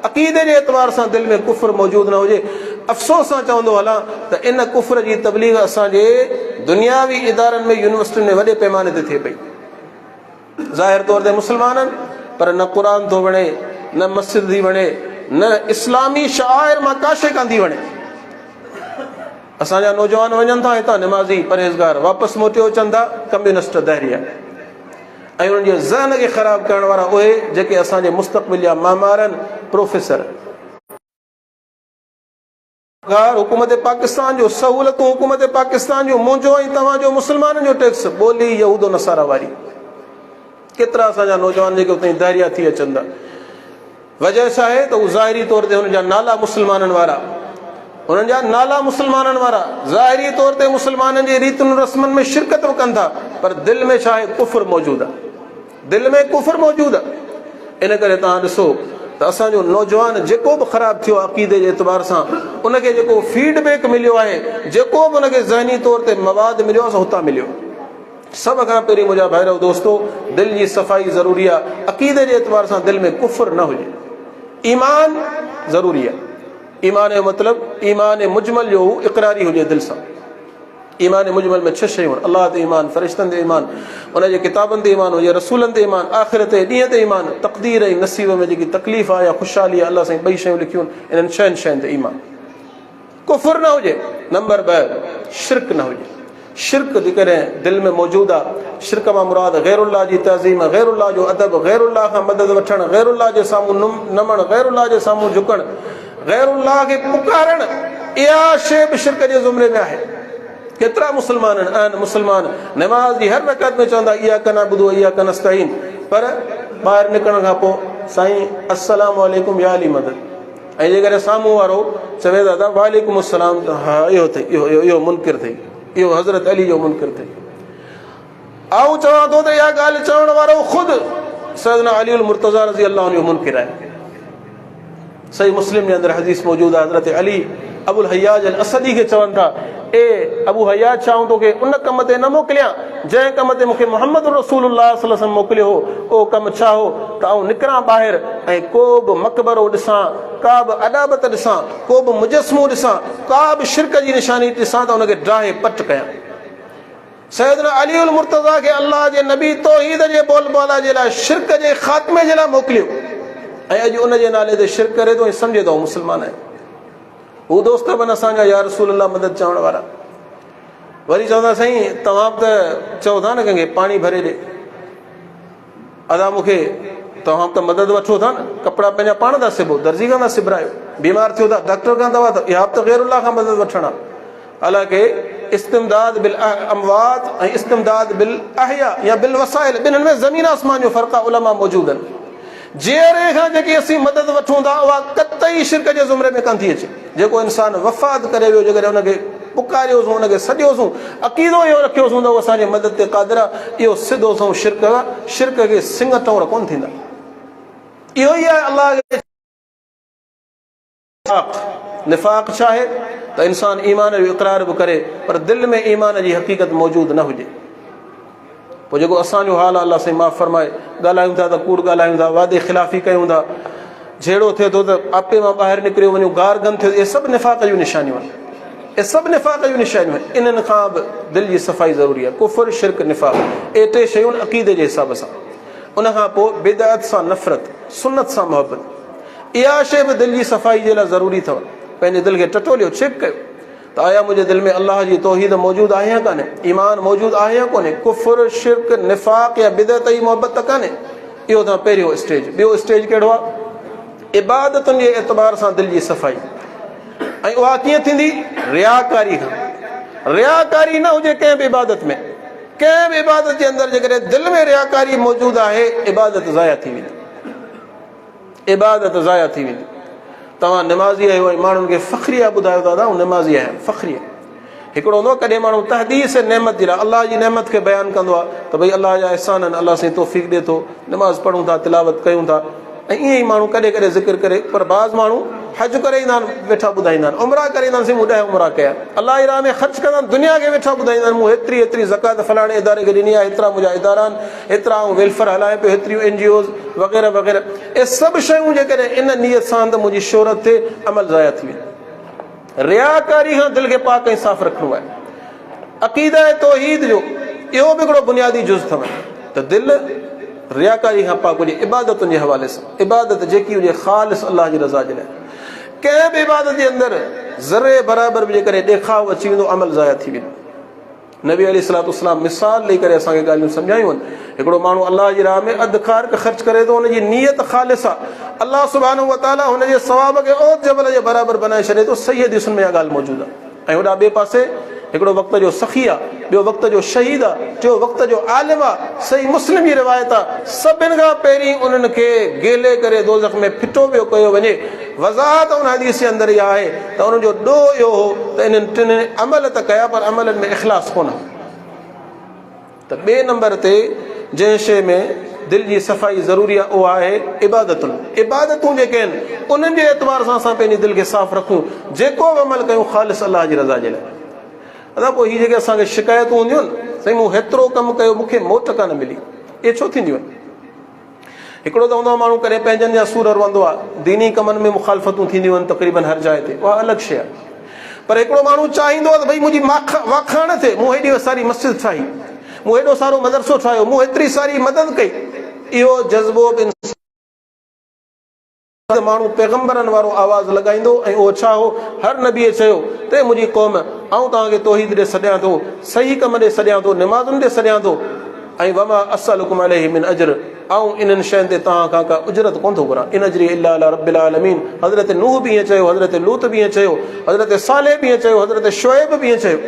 عقيدي جي اعتبار سان دل ۾ ڪفر موجود نه هجي. افسوس سان چوندو هلان ته ان ڪفر جي تبليغ اسان جي دنياوي ادارن ۾ يونيورسٽين ۾ وڏي پيماني تي ٿئي پئي. ظاهر طور تي مسلمان آهن پر نه قرآن ٿو وڻي نه مسجد ٿي وڻي نه اسلامي شعائر مان ڪا شيء ڪانه ٿي وڻي. اسان جا نوجوان وڃن ٿا هتان نمازي پرهيزگار واپس موٽيو اچن ٿا ڪميونسٽ دهريا ۽ انهن جي ذهن کي خراب ڪرڻ وارا اهي جيڪي اسان جي مستقبل جا معمار آهن پروفيسر گار حڪومت پاڪستان جو سهولتون حڪومت پاڪستان جو منهنجو ۽ توهان جو مسلمانن جو ٽيڪس ٻولي يهود و نصارا واري ڪيترا اسان جا نوجوان جيڪي اتي دهريا ٿي اچن ٿا وجه ڇا آهي ته هو ظاهري طور تي هن جا نالا مسلمانن وارا هنن جا نالا مسلمانن وارا ظاهري طور تي مسلمانن جي ريتن رسمن ۾ شرڪت به ڪن ٿا پر دل ۾ ڇا آهي ڪفر موجود آهي دل ۾ ڪفر موجود آهي ان ڪري توهان ڏسو ته اسان جو نوجوان جيڪو به خراب ٿيو عقيدي جي اعتبار سان ان کي جيڪو فيڊ بيڪ مليو آهي جيڪو به ان کي ذهني طور تي مواد مليو آهي سو هتان مليو سڀ کان پهرين منهنجا ڀائرؤ دوستو دل جي صفائي ضروري آ عقيدي جي اعتبار سان دل ۾ ڪفر نه هجي ايمان ضروري آ ايمان جو مطلب ايمان مجمل جو هو اقراري هجي دل سان ايمان مجمل ۾ ڇهه شيون الله تي ايمان فرشتن تي ايمان ان جي ڪتابن تي ايمان هجي رسولن تي ايمان آخرت تي ڏينهن تي ايمان تقدير ۽ نصيب ۾ جيڪي تڪليف آ يا خوشحالي آ الله سائين ٻئي شيون لکيون انهن ڇهن شين تي ايمان ڪفر نه هجي، نمبر ٻه شرڪ نه هجي. شرڪ جيڪڏهن دل ۾ موجود آ، شرڪ مان مراد غير الله جي تعظيم، غير الله جو ادب، غير الله کان مدد وٺڻ، غير الله جي سامهون نمڻ، غير الله جي سامهون جهڪڻ، غير الله کي پڪارڻ، اها شيء به شرڪ جي زمري ۾ آهي. ڪيترا مسلمان آهن مسلمان نماز جي هر رڪعت ۾ چوندا اياڪ نعبد و اياڪ نستعين پر ٻاهر نڪرڻ کان پوء سائين السلام عليڪم يا علي مدد ۽ جيڪڏهن سامهون وارو چوي ته ادا وعليڪم السلام ته ها اهو اٿئي اهو اهو اهو منڪر اٿئي اهو حضرت علي جو منڪر اٿئي آئون چوان ٿو ته اها ڳالهه چوڻ وارو خود سيدنا علي المرتضيٰ رضي الله عنه جو منڪر آهي صحيح مسلم جي اندر حديث موجود آهي حضرت علي ابو الحياج الاسدي کي چون ٿا اي ابو حياج ڇا آئون توکي ان ڪم تي نه موڪليان جنهن ڪم تي مون کي محمد رسول الله صلي الله عليه وسلم موڪليو هو اهو ڪم ڇا هو ته آئون نڪران ٻاهر ۽ ڪو به مقبرو ڏسان، ڪا به اڏاوت ڏسان، ڪو به مجسمو ڏسان، ڪا به شرڪ جي نشاني ڏسان ته ان کي ڊاهي پٽ ڪيان. سيدنا علي المرتضيٰ کي الله جي نبي توحيد جي بول بالا جي لاء شرڪ جي خاتمي جي لاء موڪليو ۽ اڄ ان جي نالي تي شرڪ ڪري ٿو ۽ سمجهي ٿو آئون مسلمان آهيان. هو دوست به اسان جا يا رسول الله مدد چوڻ وارا. وري چوندا سائين توهان به ته چئو ٿا نه ڪنهن کي پاڻي ڀري ڏي. ادا مون کي توهان ته مدد وٺو ٿا نه، ڪپڙا پنهنجا پاڻ ٿا سبو، درزي کان ٿا سبرايو، بيمار ٿيو ٿا ڊاڪٽر کان دوا ٿا، اها به ته غير الله کان مدد وٺڻ آهي. حالانڪه استمداد بالاموات ۽ استمداد بالاحياء يا بالوسائل ٻنهن ۾ زمين آسمان جو فرق آهي، علماء موجود آهن. جيئري کان جيڪي اسين مدد وٺون ٿا اها قطعي شرڪ جي زمري ۾ ڪانه ٿي اچي. جيڪو انسان وفات ڪري ويو جيڪڏهن ان کي پڪاريوسون، ان کي سڏيوسون، عقيدو اهو رکيوسون ته اهو اسان جي مدد تي قادر آهي، اهو سڌو سنئون شرڪ آهي، شرڪ کي سڱ ٽئور ڪونه ٿيندا. اهو ئي آهي الله کي نفاق. نفاق ڇا آهي؟ ته انسان ايمان جو اقرار به ڪري پر دل ۾ ايمان جي حقيقت موجود نه هجي. پوء جيڪو اسان جو حال آهي الله سائين معاف فرمائي، ڳالهايون ٿا ته ڪوڙ ڳالهايون ٿا، وعدي خلافي ڪيون ٿا، جهيڙو ٿئي ٿو ته آپي مان ٻاهر نڪريو وڃون، گار گند ٿئي ٿو، اهي سڀ نفاق جون نشانيون آهن. اهي سڀ نفاق جون نشانيون آهن. انهن کان به دل جي صفائي ضروري آهي. ڪفر، شرڪ، نفاق اهي ٽي شيون عقيدي جي حساب سان. ان کان پوء بدعت سان نفرت، سنت سان محبت. اها شيء به دل جي صفائي جي لاء ضروري اٿو. پنهنجي دل کي ٽٽوليو، چيڪ ڪيو ته آيا منهنجي دل ۾ الله جي توحيد موجود آهي يا ڪانهي، ايمان موجود آهي يا ڪونهي، ڪفر، شرڪ، نفاق يا بدعت جي محبت ته ڪانهي. اهو اٿو پهريون اسٽيج. ٻيو اسٽيج ڪهڙو آهي؟ عبادتن جي اعتبار سان دل جي صفائي. ۽ اها ڪيئن ٿيندي؟ رياڪاري کان. رياڪاري نه هجي ڪنهن به عبادت ۾. ڪنهن به عبادت جي اندر جيڪڏهن دل ۾ رياڪاري موجود آهي، عبادت ضايع ٿي ويندي. عبادت ضايع ٿي ويندي. توهان نمازي آهيو ۽ ماڻهن کي فخريه ٻڌايو ٿا ته آئون نمازي آهيان، فخريه. هڪڙو هوندو آهي ڪڏهن ماڻهو تحديث نعمت جي لاء الله جي نعمت کي بيان ڪندو آهي ته ڀئي الله جا احسان آهن، الله سائين توفيق ڏي ٿو، نماز پڙهون ٿا، تلاوت ڪيون ٿا ۽ ائين ئي ماڻهو ڪڏهن ڪڏهن ذڪر ڪري. پر بعض ماڻهو حج ڪري ايندا آهن ويٺا ٻڌائيندا آهن، عمرا ڪري ايندا آهن سائين مون 10 عمرا ڪيا، الله جي راهه ۾ خرچ ڪندا آهن، دنيا کي ويٺا ٻڌائيندا آهن مون هيتري هيتري زڪوات فلاڻي اداري کي ڏني آهي، هيترا منهنجا ادارا آهن، هيترا آئون ويلفر هلايان پيو، هيتريون اين جي اوز وغيره وغيره. اهي سڀ شيون جيڪڏهن ان نيت سان ته منهنجي شهرت ٿئي، عمل ضايع ٿي ويندو. رياڪاري کان دل کي پاڪ ۽ صاف رکڻو آهي. عقيده توحيد جو اهو به هڪڙو بنيادي جز اٿو ته دل رياڪاري کان پاڪ هجي. عبادتن جي حوالي سان عبادت جيڪي هجي خالص الله جي رضا جي لاء. ڪنهن به عبادت جي اندر ذري برابر به جيڪڏهن ڏيکاء اچي ويندو عمل ضايع ٿي ويندو. نبي عليه الصلوة والسلام مثال ڏئي ڪري اسان کي ڳالهيون سمجهايون آهن. هڪڙو ماڻهو الله جي راهه ۾ اڌ کارڪ خرچ ڪري ٿو، ان جي نيت خالص آهي، الله سبحانه وتعاليٰ هن جي ثواب کي احد جبل جي برابر بنائي ڇڏي ٿو. صحيح حديثن ۾ اها ڳالهه موجود آهي. ۽ هوڏانهن ٻئي پاسي هڪڙو وقت جو سخي آهي، ٻيو وقت جو شهيد آهي، ٽيون وقت جو عالم آهي. صحيح مسلم جي روايت آهي، سڀن کان پهرين انهن کي گيلي ڪري دوزخ ۾ ڦٽو پيو ڪيو وڃي. وضاحت ان حديث جي اندر اها آهي ته انهن جو ڏوهه اهو هو ته انهن ٽنهي عمل ته ڪيا پر عملن ۾ اخلاص ڪونه هو. ته ٻئي نمبر تي جنهن شيء ۾ دل جي صفائي ضروري آهي اها آهي عبادتن. عبادتون جيڪي آهن انهن جي اعتبار سان اسان پنهنجي دل کي صاف رکون، جيڪو به عمل ڪيون خالص الله جي رضا جي لاء. ادا پوء هي جيڪي اسان کي شڪايتون هونديون آهن سائين مون هيترو ڪم ڪيو مون کي موٽ ڪانه ملي، اهي ڇو ٿينديون آهن؟ هڪڙو ته هوندو آهي ماڻهو ڪڏهن پنهنجن جا سور روئندو آهي، ديني ڪمن ۾ مخالفتون ٿينديون آهن تقريبن هر جاء تي، اها الڳ شيء آهي. پر هڪڙو ماڻهو چاهيندو آهي ته ڀئي منهنجي واکاڻ ٿئي، مون هيڏي ساري مسجد ٺاهي، مون هيڏو سارو مدرسو ٺاهيو، مون هيتري ساري مدد ڪئي، اهو جذبو به انسان ته ماڻهو پيغمبرن وارو آواز لڳائيندو ۽ اهو ڇا هو؟ هر نبيء چيو ته اي منهنجي قوم! آئون توهان کي توحيد ڏي سڏيان ٿو، صحيح ڪم ڏي سڏيان ٿو، نمازن ڏي سڏيان ٿو ۽ وما اسألڪم عليه من اجر آئون انهن شين تي توهان کان ڪا اجرت ڪونه ٿو گهران، ان اجري الا علي رب العالمين. حضرت نوح به ائين چيو، حضرت لوط به ائين چيو، حضرت صالح به ائين چيو، حضرت شعيب به ائين چيو.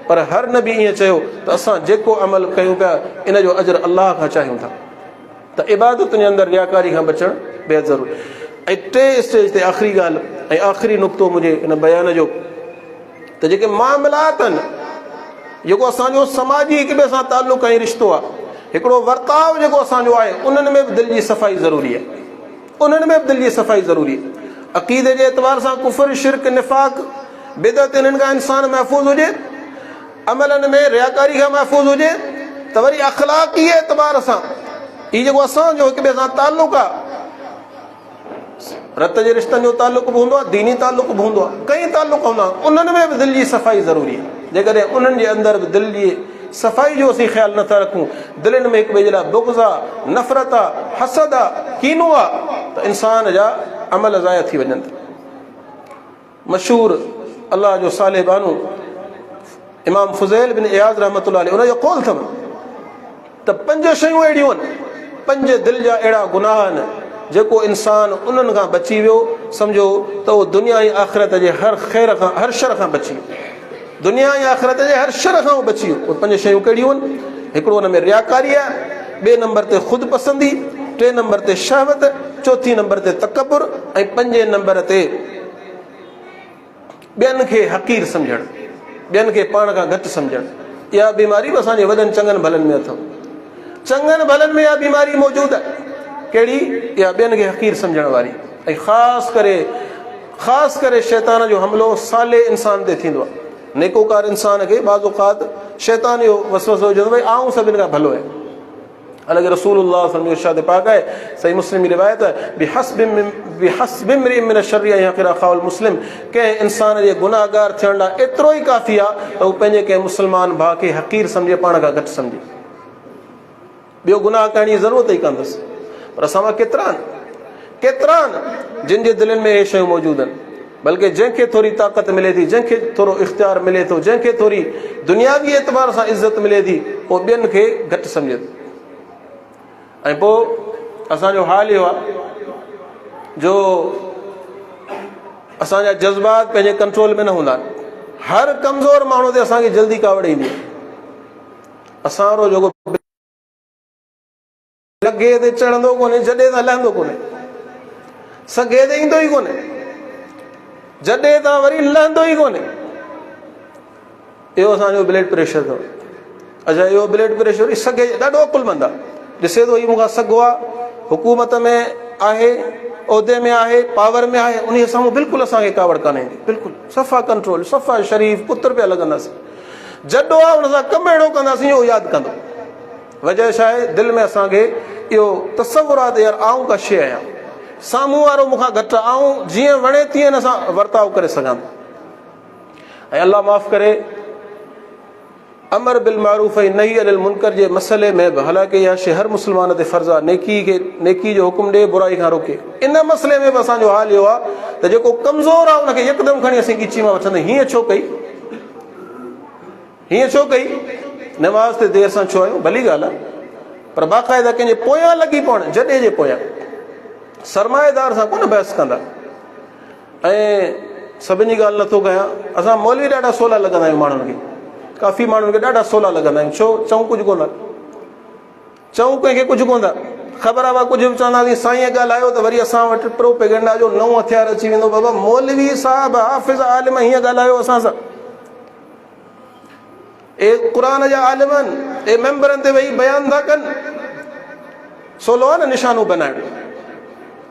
پر هر نبي ائين چيو ته اسان جيڪو عمل ڪيون پيا ان جو اجر الله کان چاهيون ٿا. ته عبادتن جي اندر رياڪاري کان بچڻ بيحد ضروري ۽ ٽئين اسٽيج تي آخري ڳالهه ۽ آخري نقطو منهنجي ان بيان جو ته جيڪي معاملات آهن جيڪو اسان جو سماجي هڪ ٻئي سان تعلق ۽ رشتو آهي هڪڙو ورتاء جيڪو اسان جو آهي انهن ۾ به دل جي صفائي ضروري آهي انهن ۾ به دل جي صفائي ضروري آهي عقيدي جي اعتبار سان ڪفر شرڪ نفاق بدعت انهن کان انسان محفوظ هجي عملن ۾ رياڪاري کان محفوظ هجي ته وري اخلاقي اعتبار سان هي جيڪو اسان جو هڪ ٻئي سان تعلق آهي رت جي رشتن جو تعلق به هوندو آهي ديني تعلق به هوندو آهي ڪئي تعلق هوندا آهن انهن ۾ به دل جي صفائي ضروري آهي جيڪڏهن انهن جي اندر به دل جي صفائي جو اسين خيال نٿا رکون دلين ۾ هڪ ٻئي جي لاء بغض آهي نفرت آهي حسد آهي ڪينو آهي ته انسان جا عمل ضايع ٿي وڃن ٿا. مشهور الله جو صالح بانو امام فضيل بن عياض رحمت الله عليه ان جو قول اٿم ته پنج شيون اهڙيون آهن پنج دل جا اهڙا گناهه آهن جيڪو انسان انهن کان بچي ويو سمجهو ته اهو دنيا ۽ آخرت جي هر خير کان هر شر کان بچي ويو دنيا ۽ آخرت جي هر شر کان بچي ويو اهي پنج شيون ڪهڙيون آهن هڪڙو ان ۾ رياڪاري آهي ٻئي نمبر تي خود پسندي ٽئين نمبر تي شهوت چوٿين نمبر تي تڪبر ۽ پنجين نمبر تي ٻين کي حقير سمجهڻ. ٻين کي پاڻ کان گهٽ سمجهڻ. اها بيماري به اسان جي وڏن چڱن ڀلن ۾ اٿئو. چڱن ڀلن ۾ اها بيماري موجود آهي. ڪهڙي؟ اها ٻين کي حقير سمجهڻ واري ۽ خاص ڪري خاص ڪري شيطان جو حملو صالح انسان تي ٿيندو آهي. نيڪوڪار انسان کي بعض اوقات شيطان اهو وسوسو وجهندو ڀئي آئون سڀن کان ڀلو آهيان. حالانڪه رسول الله صلي الله عليه وسلم جو ارشاد پاڪ آهي، صحيح مسلم جي روايت آهي، بحسب بحسب امرئ من الشر ان يحقر اخاه المسلم، ڪنهن انسان جي گناهگار ٿيڻ لاء ايترو ئي ڪافي آهي ته هو پنهنجي ڪنهن مسلمان ڀاء کي حقير سمجهي پاڻ کان گهٽ سمجهي. ٻيو گناهه ڪرڻ جي ضرورت ئي ڪانه اٿس. پر اسان مان ڪيترا آهن، ڪيترا آهن جن جي دلين ۾ اهي شيون موجود آهن. بلڪه جنهن کي ٿوري طاقت ملي ٿي، جنهن کي ٿورو اختيار ملي ٿو، جنهن کي ٿوري دنياوي اعتبار سان عزت ملي ٿي، اهو ٻين کي گهٽ سمجهي ٿو. ۽ پوء اسان جو حال اهو آهي جو اسان جا جذبات پنهنجي ڪنٽرول ۾ نه هوندا آهن. هر ڪمزور ماڻهو تي اسان کي جلدي ڪاوڙ ايندي آهي. اسان وارو جيڪو لگهي تي چڙهندو ڪونهي، جڏي تان لهندو ڪونهي. سگهي تي ايندو ئي ڪونهي، جڏي تان وري لهندو ئي ڪونهي. اهو اسان جو بلڊ پريشر اٿو. اچھا اهو بلڊ پريشر ئي سگهي ڏاڍو عقلمند آهي، ڏسي ٿو هي مون کان سگهو آهي، حڪومت ۾ آهي، عهدي ۾ آهي، پاور ۾ آهي، انهي سامهون بلڪل اسان کي ڪاوڙ ڪانه ايندي، بلڪل صفا ڪنٽرول، صفا شريف پتر پيا لڳنداسين. جڏو آهي ان سان ڪم اهڙو ڪنداسين جو ياد ڪندو. وجه ڇا آهي؟ دل ۾ اسان کي اهو تصور آهي ته يار آئون ڪا شيء آهيان، سامهون وارو مون کان گهٽ آهي، آئون جيئن وڻي تيئن هن سان ورتاء ڪري سگهان ٿو. ۽ الله معاف ڪري امر بالمعروف ۽ نهي عن المنڪر جي مسئلي ۾ به، حالانڪه اها شيء هر مسلمان تي فرض آهي، نيڪي کي نيڪي جو حڪم ڏي، برائي کان روڪي، ان مسئلي ۾ به اسان جو حال اهو آهي ته جيڪو ڪمزور آهي ان کي يڪدم کڻي اسين ڳچي مان وٺندي، هيئن ڇو ڪئي؟ هيئن ڇو ڪئي؟ نماز تي دير سان ڇو آيو؟ ڀلي ڳالهه آهي، پر باقاعده ڪنهن جي پويان لڳي پوڻ، جڏي جي پويان، سرمائيدار سان ڪونه بحث ڪندا. ۽ سڀني جي ڳالهه نٿو ڪيان، اسان مولوي ڏاڍا سولا لڳندا آهيون ماڻهن کي، ڪافي ماڻهن کي ڏاڍا سولا لڳندا آهيون. ڇو؟ چئون ڪجهه ڪونه، چئون ڪنهن کي ڪجهه ڪونه ٿا. خبر آهي ڪجهه به چونداسين سائينء ڳالهايو ته وري اسان وٽ پروپيگنڊا جو نئون هٿيار اچي ويندو، بابا مولوي صاحب حافظ عالم هيئن ڳالهايو اسان سان. اي قرآن جا عالم آهن، اي ممبرن تي ويهي بيان ٿا ڪن، سولو آهي نه نشانو بنائڻ،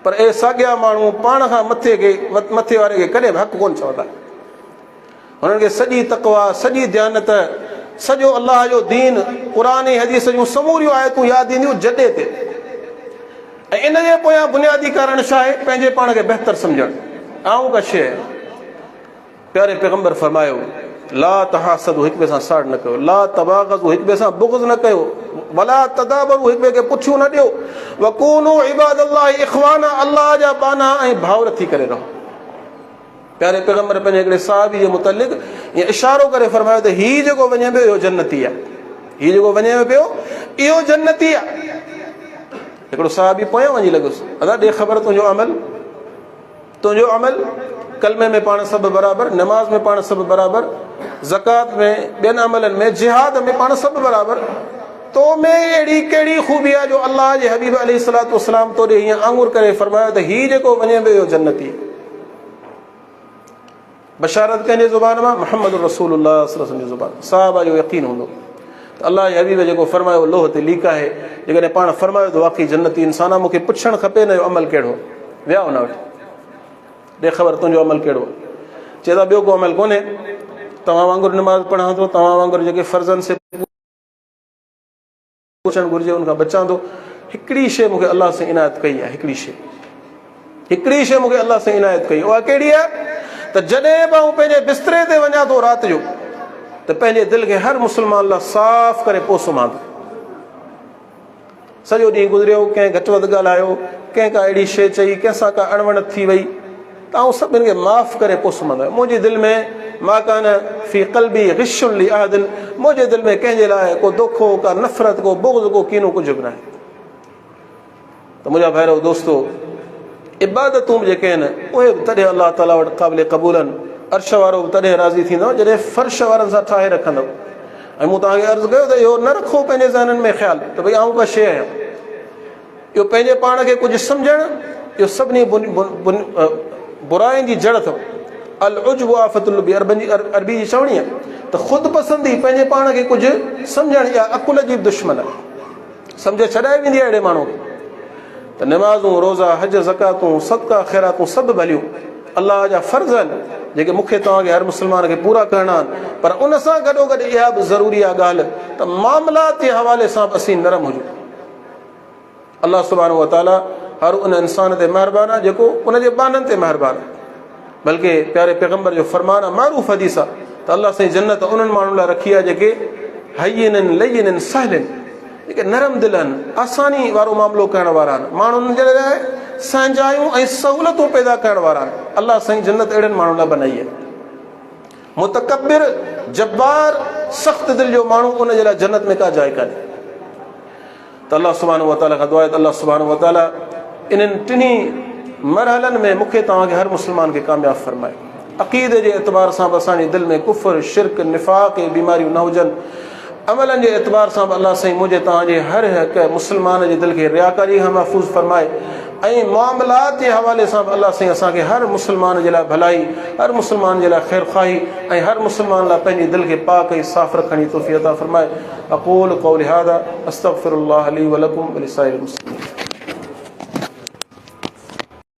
پر اي ساڳيا ماڻهو پاڻ کان مٿي کي مٿي واري کي ڪڏهن به حق ڪونه چوندا. هنن کي سڄي تقويٰ، سڄي ديانت، سڄو الله جو دين، قرآن ۽ حديث جون سموريون آيتون ياد اينديون جڏي تي. ۽ ان جي پويان بنيادي ڪارڻ ڇا آهي؟ پنهنجي پاڻ کي بهتر سمجهڻ. آئون ڪا شيء آهيان. پياري پيغمبر فرمايو، لا تحاسدوا هڪ ٻئي سان ساڙ نه ڪيو، لا تباغضوا هڪ ٻئي سان بغض نه ڪيو، ولا تدابروا هڪ ٻئي کي پٺيون نه ڏيو، وڪونوا عباد الله اخوانا الله جا ٻانها ۽ ڀائر ٿي ڪري رهو. پياري پيغمبر پنهنجي هڪڙي صحابي جي متعلق ائين اشارو ڪري فرمايو ته هي جيڪو وڃي پيو اهو جنتي آهي، هي جيڪو وڃي پيو اهو جنتي آهي. هڪڙو صحابي پويان وڃي لڳس، ادا ڏي خبر تنهنجو عمل، تنهنجو عمل، ڪلمي ۾ پاڻ سڀ برابر، نماز ۾ پاڻ سڀ برابر، زڪوات ۾، ٻين عملن ۾، جهاد ۾ پاڻ سڀ برابر، تو ۾ اهڙي ڪهڙي خوبي آهي جو الله جي حبيب عليه الصلوة والسلام تو ڏي هيئن آڱر ڪري فرمايو ته هي جيڪو وڃي پيو اهو جنتي. بشارت ڪنهن جي زبان مان؟ محمد رسول الله صلي الله عليه وسلم جي زبان. صحابه جو يقين هوندو ته الله جي حبيب جيڪو فرمايو لوح تي ليڪ آهي، جيڪڏهن پاڻ فرمايو ته واقعي جنتي انسان آهي، مون کي پڇڻ کپي نه جو عمل ڪهڙو. ويا ان وٽ، ڏي خبر تنهنجو عمل ڪهڙو. چئي ٿا ٻيو ڪو عمل ڪونهي، توهان وانگر نماز پڙهان ٿو، توهان وانگر جيڪي فرضن سي پهچڻ گهرجي ان کان بچان ٿو. هڪڙي شيء مون کي الله سائين عنايت ڪئي آهي، هڪڙي شيء، هڪڙي شيء مون کي الله سائين عنايت ڪئي، اها ڪهڙي آهي ته جڏهن به آئون پنهنجي بستري تي وڃان ٿو رات جو ته پنهنجي دل کي هر مسلمان لاء صاف ڪري پوء سمهان ٿو. سڄو ڏينهن گذريو، ڪنهن گهٽ وڌ ڳالهايو، ڪنهن ڪا اهڙي شيء چئي، ڪنهن سان ڪا اڻوڻت ٿي وئي ته آئون سڀني کي معاف ڪري پوء سمهندو آهيان. منهنجي دل ۾ ما ڪان في قلبي غش لاحد، منهنجي دل ۾ ڪنهن جي لاء ڪو دوکو، ڪا نفرت، ڪو بغض، ڪو ڪينو ڪجهه به ناهي. ته منهنجا ڀائرو دوستو، عبادتون به جيڪي آهن اهي به تڏهن الله تعاليٰ وٽ قابل قبول آهن، عرش وارو به تڏهن راضي ٿيندو جڏهن فرش وارن سان ٺاهي رکندو. ۽ مون توهان کي عرض ڪيو ته اهو نه رکو پنهنجي ذهنن ۾ خيال ته ڀئي آئون ڪا شيء آهيان. اهو پنهنجي پاڻ کي ڪجهه سمجهڻ اهو سڀني براين جي جڙ اٿو. العجب آفت اللب عربن جي عربي جي چوڻي آهي ته خود پسندي پنهنجي پاڻ کي ڪجهه سمجهڻ اها عقل جي دشمن آهي. سمجهه ڇڏائي ويندي آهي اهڙي ماڻهو کي ته نمازون، روزا، حج، زڪواتون، صدقا، خيراتون سڀ ڀليون الله جا فرض آهن جيڪي مون کي توهان کي هر مسلمان کي پورا ڪرڻا آهن پر ان سان گڏوگڏ اها به ضروري آهي ڳالهه ته معاملات جي حوالي سان به اسين نرم هجون. الله سبحانه وتعالي هر ان انسان تي مهربان آهي جيڪو ان جي ٻانهن تي مهربان آهي بلڪه پياري پيغمبر جو فرمان آهي معروف حديث آهي ته الله سائين جنت انهن ماڻهن لاء رکي آهي جيڪي هين لين سهل جيڪي نرم دل آهن آساني وارو معاملو ڪرڻ وارا آهن ماڻهن جي لاء سهنجايون ۽ سهولتون پيدا ڪرڻ وارا آهن الله سائين جنت اهڙن ماڻهن لاء بنائي آهي متڪبر جبار سخت دل جو ماڻهو ان جي لاء جنت ۾ ڪا جاء ڪانهي ته الله سبحانه وتعالي کان دعا آهي ته الله سبحانه وتعالي انهن ٽنهي مرحلن ۾ مون کي توهان کي هر مسلمان کي ڪامياب فرمائي. عقيدي جي اعتبار سان به اسان جي دل ۾ ڪفر، شرڪ، نفاق ۽ بيماريون نه هجن. عملن جي اعتبار سان به الله سائين منهنجي توهان جي هر هڪ مسلمان جي دل کي رياڪاري کان محفوظ فرمائي ۽ معاملات جي حوالي سان به الله سائين اسان کي هر مسلمان جي لاء ڀلائي، هر مسلمان جي لاء خيرخواهي ۽ هر مسلمان لاء پنهنجي دل کي پاڪ ۽ صاف رکڻ جي توفيق عطا فرمائي. اقول قولي هذا استغفر الله لي ولڪم ولسائر المسلمين.